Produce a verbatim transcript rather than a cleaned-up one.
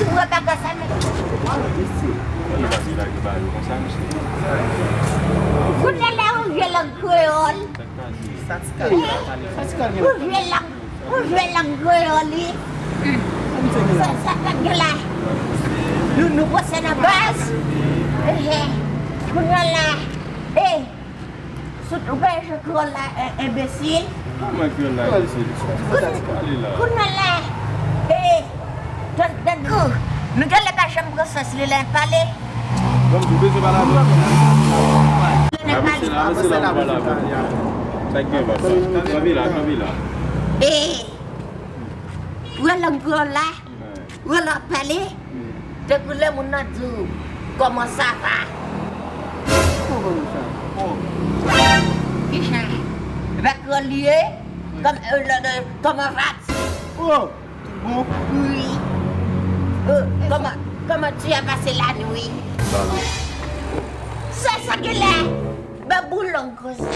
Ou wè bagay sa, men. Kounye a la, ou vye lang kreyòl. Ou vye lang, ou vye lang kreyòl, wi. Sa, sa k ap gen la? Nou, nou panse nan baz. Ehe. Kounye a la, e, sou, ou pa jwe kreyòl la, e, enbesil. Kòman kreyòl la, enbesil? Kounye a la, e, tann, tann kou. Nou genlè pa janm pran sans li lè n ap pale. Bon, ou bezwen pale avè l. Lè n ap pale. Sa k gen, papa? Kanpe la, kanpe la. E, pran lang kreyòl la. Ou lè w ap pale, tankou lè moun nan di w, "Kòman sa va?" Kòman sa? Ki jan? E pa kreyòl li ye? Kòm, e, lè, lè, "Kòman va-t-il?" Oh, bon. Wi. E, "Comment, comment tu as passé la nuit?" Se sa ki lè. Babou long konsa.